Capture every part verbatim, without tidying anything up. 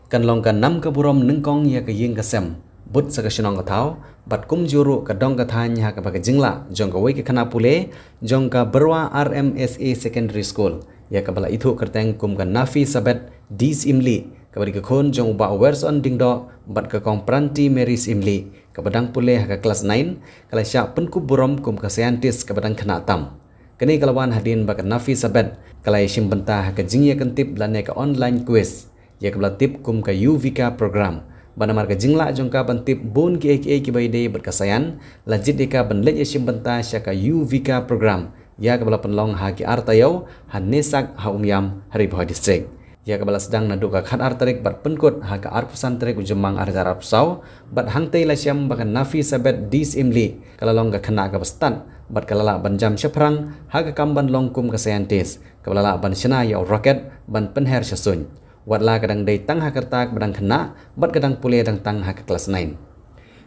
Kan long ka nam ka burom nyngkong ïa ka ïing ka sem bud sa ka shnong ka thaw bad kumjuh ruh ka dong ka thaiñ ha kaba ka jinglah jong kawei ka khynnah pule jong ka Byrwa R M S A Secondary School ïa kaba la ithuh kyrteng kum ka Nafisabet D Syimlieh, kaba dei ka khun jong u Bah Werson Diengdoh bad ka Kong Pranti Mary Syimlieh, kaba dang pule ha ka klas nine, ka la shah pynkup burom kum ka scientist kaba dang khynnah tam. Kane ka la wan hadien ba ka Nafisabet ka la ïashim bynta ha ka jingïakyntip lane ka online quiz ïa kaba la tip kum ka Yuvika Program. Bad namar ka jinglah jong ka ban tip bun kiei kiei kiba ïadei bad ka science, la jied ïa ka ban leit ïashim bynta sha ka Yuvika Program ïa kaba la pynlong ha ki ar taïew ha Nesak ha Umiam ha Ri Bhoi District, ïa kaba la sdang naduh ka khatar tarik bad pynkut ha ka arphew san tarik u Jymmang arhajar arphew saw. Bad hangtei la shem ba ka Nafisabet D Syimlieh ka la long ka khynnah kaba stad bad ka la lah ban jam shaphrang ha ka kam ban long kum ka scientist kaba la lah ban shna ïa u rocket ban pynher sha suiñ. Watla ka dang dei tang ha ka rta kaba dang khynnah bad ka dang pule dang tang ha ka klas nine.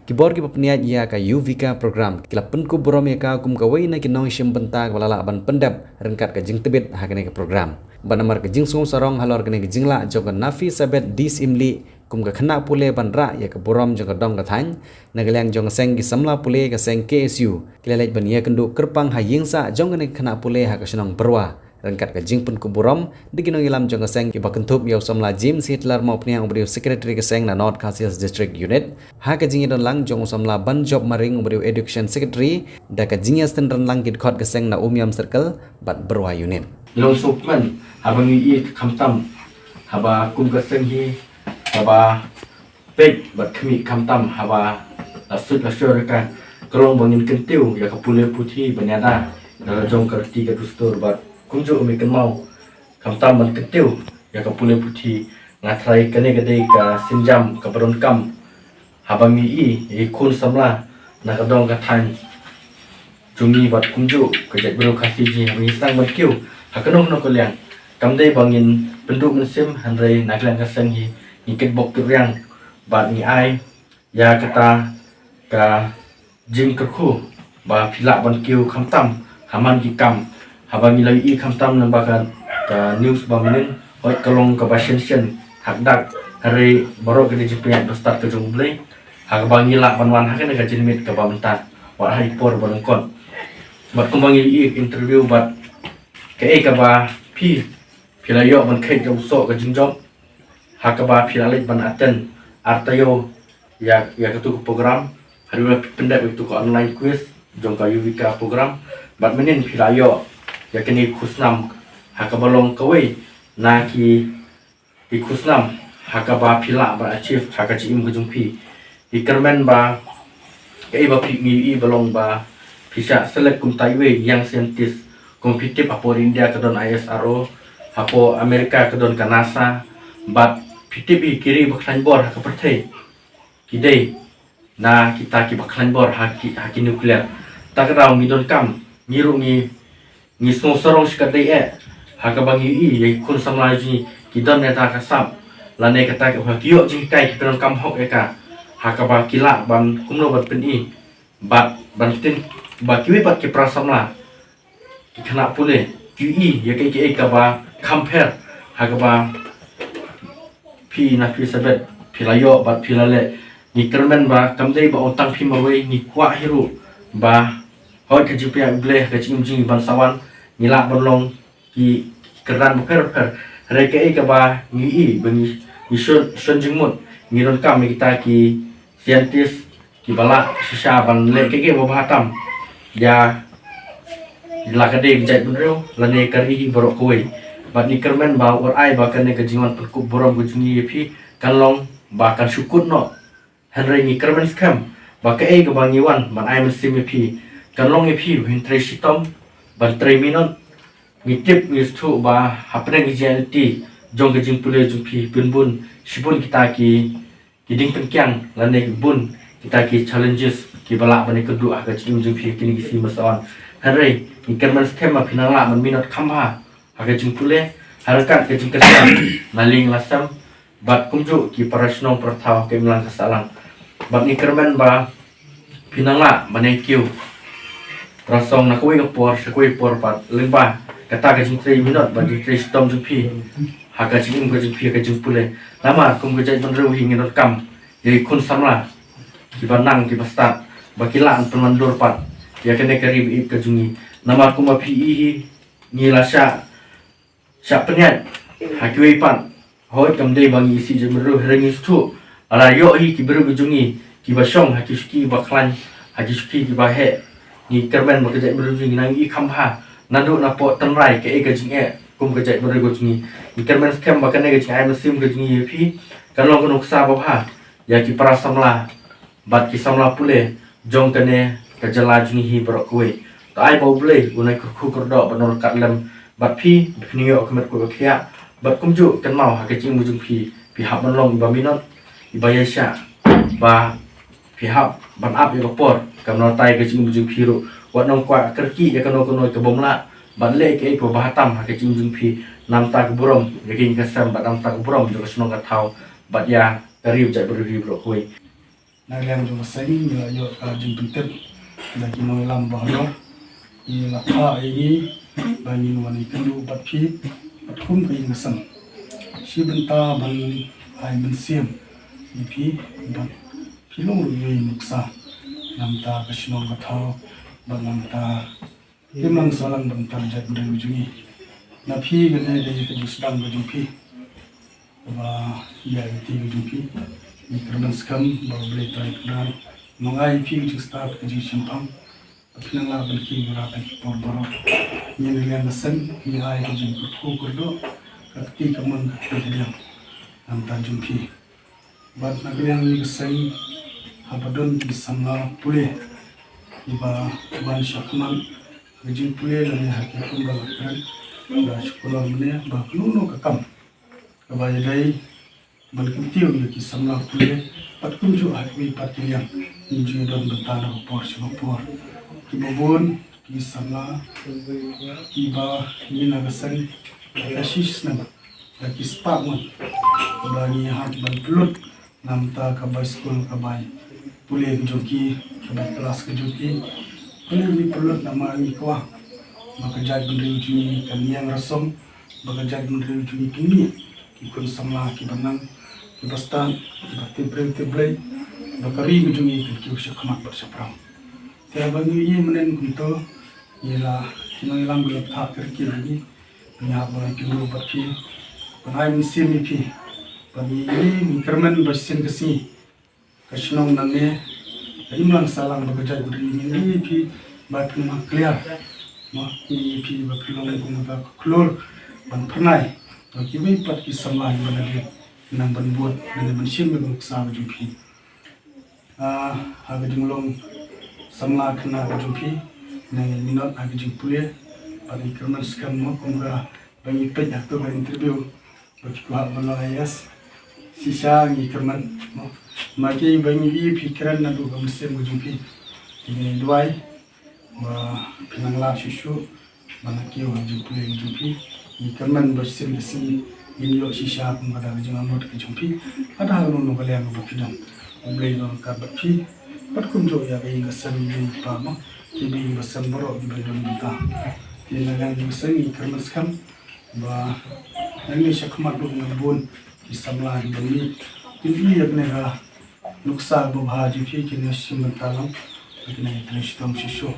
Ki bor kiba pynïaid ïa ka Yuvika Program ki la pynkup burom ïa ka kum kawei na ki nongshim bynta kaba la lah ban pyndep ryngkat ka jingtbit ha kane ka program. Bad namar ka jingsngew sarong halor kane ka jinglah jong ka Nafisabet D Syimlieh kum ka khynnah pule ban rah ïa ka burom jong ka dong ka thaiñ, na ka liang jong ka seng ki samla pule ka seng K S U ki la leit ban ïakynduh kyrpang ha ïingsah jong kane ka khynnah pule ha ka shnong Byrwa ryngkat ka jingpynkup burom da ki nongïalam jong ka seng kiba kynthup ïa u samla James Hitler Mawphniang uba dei u secretary ka seng na North Khasi Hills District Unit, ha ka jingïadonlang jong u samla Banjop Maring uba dei u education secretary, da ka jingïasynran lang ki dkhot ka seng na Umiam Circle bad Byrwa Unit. Long sukmen haba ngi ïohi khamtam haba kum ka seng hi kaba peit bad khmih khamtam haba la suk la sor ka, ka long ba ngin kyntiew ïa ka pule puthi ban ïada da la jong ka riti ka dustur bad kumjuh ym kynmaw khamtam ban kyntiew ïa ka pule puthi. Nga tharai kane ka dei ka sienjam kaba donkam haba ngi ïohi ïa ki khun samla na ka dong ka thaiñ jong ngi bad kumjuh ka jaitbynriew Khasi jong ngi haba ngi sdang ban kiew ha kano kano ka liang. Kam dei ba ngin pynduh mynsiem hynrei na ka liang ka seng hi ngi kitbok kitrwiang bad ngi ai ïa kata ka jingkyrkhu ba phi lah ban kiew khamtam ha man ki kam. Haba ngi la ïohi khamtam lyngba ka, ka news ba mynnin, hooid ka long kaba shen shen hakdak, hynrei baroh ka dei jingpynïaid ba stad ka jong U Blei ha kaba ngi lah ban wan ha kane ka janmiet kaba mynta wat ha i por ba nyngkong. Bad kumba ngi ïohi interview bad kaei kaba phi, phi la ïoh ban kheit ïa u soh ka jingjop ha kaba phi la leit ban attend ar taïew ïa, ïa katu ka program, haduh la pyndep ïa katu ka online quiz jong ka Yuvika Program. Bad mynnin phi la ïoh ïa kane ka khusnam ha kaba long kawei na ki, ki khusnam ha kaba phi lah ban achieve ha ka jingim ka jong phi. Ngi kyrmen ba kaei ba phi, ngi ïohi ba long ba phi shah select kum uta uwei u young scientist, kum phi tip hapoh India ka don I S R O, hapoh America ka don ka NASA, bad phi tip hi ki ri ba khlaiñ bor ha ka pyrthei ki dei na kita kiba khlaiñ bor ha ki, ha ki nuclear. Ta ka daw ngi donkam, ngi ruh ngi, ngi sngew sarong shikatdei eh ha kaba ngi ïohi ïa ki khun samla jong ngi ki don na kata ka sap lane kata ka, ha ki ïoh jinghikai, ki pyndonkam hok ïa ka ha kaba ki lah ban kumno ban pyni bad ban ktien ba kiwei pat ki para samla, ki khynnah pule, ki ïohi ïa kaei kaei kaba kham pher ha kaba phi Nafisabet phi la ïoh bad phi la leh. Ngi kyrmen ba kam dei ba ong tang phi marwei, ngi kwah hi ruh ba hooid ka jingpynïaid U Blei ha ka jingim jong ngi ban sa wan, ngi lah ban long ki, ki kyrdan bapher bapher. Hynrei kaei kaba ngi ïohi ba ngi, ngi shon, shon jingmut, ngi donkam ïa kita ki scientist kiba lah shisha ban leh kaei kaei ba bha tam ïa la ka dei ka jaitbynriew lane ka ri hi baroh kawei. Bad ngi kyrmen ba wat ai ba kane ka jingwan pynkup burom ka jong ngi ïa phi kan long ba kan shu kut noh. Hynrei ngi kyrmen skhem ba kaei kaba ngi wan ban ai mynsiem ïa phi kan long ïa phi ban trei shitom, ban trei minot. Ngi tip, ngi sngewthuh ba hapdeng ka jingïaid lynti jong ka jingpule jong phi bun bun, shibun kita ki, ki jingpynkhiah lane bun kita ki challenges kiba lah ban ïakynduh ha ka jingim jong phi ha kine ki sngi ba sa wan. Hynrei ngi kyrmen skhem ba phin nang lah ban minot kham bha ha ka jingpule, ha ryngkat ka jingkyrshan na lieng la sem bad kumjuh ki para shnong para thaw ha ka imlang ka sahlang. Bad ngi kyrmen ba phin nang lah ban ïai kiew rasong na kawei ka por sha kawei ka por bad lyngba kata ka jingtrei minot bad jingtrei shitom jong phi ha ka jingim ka jong phi ha ka jingpule. Namar kum ka jaitbynriew hi ngin donkam ïa ki khun samla kiba nang kiba stad ba ki lah ban pynwandur pat ïa kane ka ri ba ïeit ka jong ngi. Namar kumba phi i hi ngi la shah shah pynïaid ha kiwei pat. Hooid, kam dei ba ngi isih jaitbynriew, hynrei ngi sngewthuh lada ïoh hi ki briew ki jong ngi kiba shong ha ki shuki ba khlaiñ, ha ki shuki kiba heh, ngi kyrmen ba ka jaitbynriew jong ngi nang i kham bha naduh napoh tynrai kaei ka jingeh kum ka jaitbynriew ka jong ngi. Ngi kyrmen skhem ba kane ka jingai mynsiem ka jong ngi ïa phi kan long ka nuksa ba bha ïa ki para samla bad ki samla pule jong kane ka jylla jong ngi hi baroh kawei. To ai ba U Blei un ai kyrkhu kyrdoh bad un ryngkat lem bad phi, ba phin ïoh ka met kaba khiah bad kumjuh kynmaw ha ka jingim jong phi, phi hap ban long iba minot, iba ïaishah, ba phi hap ban ap ïa ka por. Kumno te ka jingim jong phi ruh wat nym kwah kyrkieh ïa kano kano ka bym lah bad leh kaei kaba bha tam ha ka jingim jong phi. Namar ka burom ïa ka ïing ka sem bad namar ka burom ïa ka shnong ka thaw bad ïa ka ri u jaitbynriew hi baroh kawei. Na liang jong ka seng ngi la ïoh ka jingpyntip da ki nongïalam baroh, ki la phah ïa ngi ba ngin wan ïakynduh bad phi bad kum ka ïing ka sem shi bynta ban ai mynsiem ïa phi bad phi long ruh ïa i nuksa namar ka shnong ka thaw bad namar Imlang sahlang bynta ka jaitbynriew jong ngi. Na phi kane dei ka jingsdang ka jong phi. Ba ïa ka jong phi. Ngi kyrmen skhem ba U Blei Trai Kynrad un ai phi ka jingstad ka jingshemphang. Ba phin nang lah ban ïarap ha ki por baroh. Ngi na liang ka seng ngi ai ka jingkyrkhu kyrdoh ka kti kamon ka kti kadiang. Namar jong phi. Bad na ka liang ka seng haba don ki samla pule kiba wan sha khmat ha ka jingpule lane ha ki kum ba la kren ba shu kular mynne ba kano kano ka kam kaba ïadei ban kyntiew ïa ki samla pule bad kumjuh ha kiwei pat ki liang ngin ju ïadon bynta na ka por sha ka por. Kiba bun ki samla kiba ngi na ka seng ka shisnem da ki spah ngut ba ngi hap ban pynlut namar ka bai skul ka bai pule ka jong ki ka bai klas ka jong ki. Pule ngi pynlut namar ngi kwah ba ka jaitbynriew jong ngi kan ïeng rasong ba ka jaitbynriew jong ngi kan mih ki khun samla kiba nang kiba stad kiba tip briew tip Blei ba ka ri ka jong ngi kan kiew sha khmat bad sha pram. Te haba ngi ïohi mynnin kumto ngi la ki nongïalam ki la phah kyrkieh ïa ngi. Ngi hap ban ïakynduh bad phi ban ai mynsiem ïa phi. Bad ngi ïohi ngi kyrmen ba shisien ka sngi ka shnong nangne ka imlang sahlang ba ka jaitbynriew ngi ïohi ïa phi ba phi nang kliar. Ngi ïohi ïa phi ba phi long kum ka khlur ban phyrnai ba kiwei pat ki samla kiba na dien nang ban bud nang ban shim ïa ka nuksa ka jong phi. Ah, ha ka jinglong samla khynnah ka jong phi, ngi minot ha ka jingpule, bad ngi kyrmen skhem mo kum ka ba ngi peit ha kato ka interview ba ki kwah ban long I A S. Shisha ngi kyrmen mo. Ma ki ba ngi ïohi phi kren naduh ka mynsiem ka jong phi. Te ngi duwai ba phin nang lap shuh shuh ban ïa kiew ha jingpule jong phi. Ngi kyrmen ba shisien ka sngi ngin ïoh shisha kum ka da ka jingangnud ka jong phi. Ka da kano kano ka liang ba phi don. U Blei un ryngkat bad phi. Bad kumjuh ïa ka ïing ka sem jong phi mo. Kiba ïing ka sem baroh kiba don bynta. Te na liang jong ka seng ngi kyrmen skhem ba nangne sha khmat ruh ngan bun ki samla kiba mih. Kin ïa kane ka nuksa ba bha jong phi kin ïa shim bynta lang. Kane ka shitom shisha.